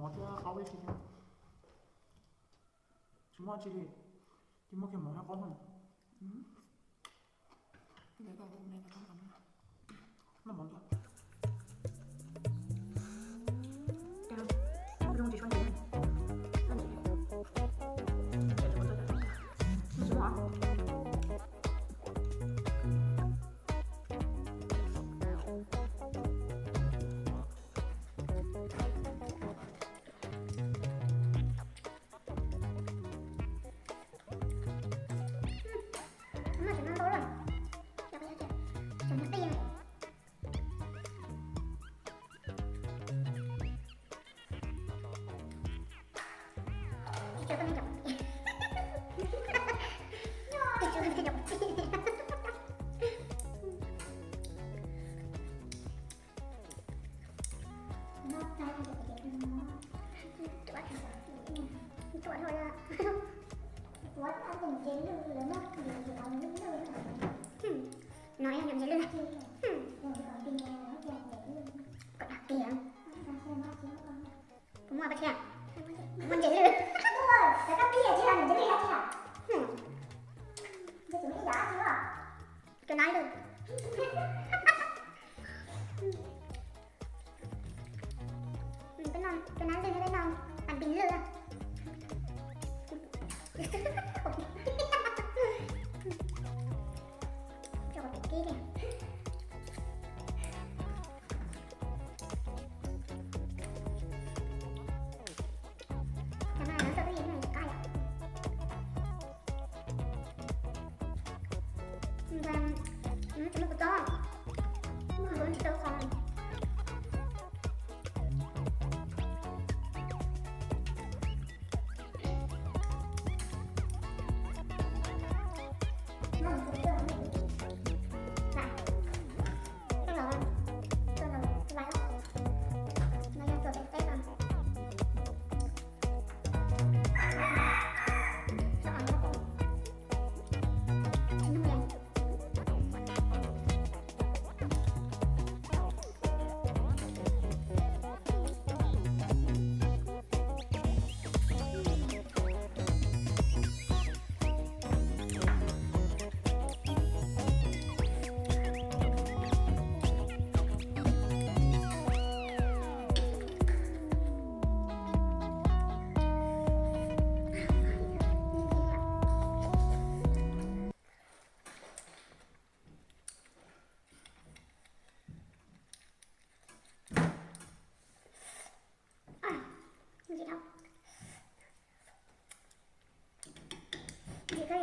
Mov thiab qaub ib si thiab. Tsis muaj tsi li, ces muab kiag mov thiab qaub no. Noj mov ntau. No yog nyuam ntses lwj. Kom dag kiag. Puas muaj pab thiab? Muaj ntses lwj. Cov nab lwj. Peb no cov nab lwj, peb no pas npis lwj. Tso kom pem kib li. Cov no lawv txawj twb yeej tsis qab yom. Tsis muaj kuv txob, muaj kuv tsis tau qhov. Ntxim dhau. Ntxim kawg.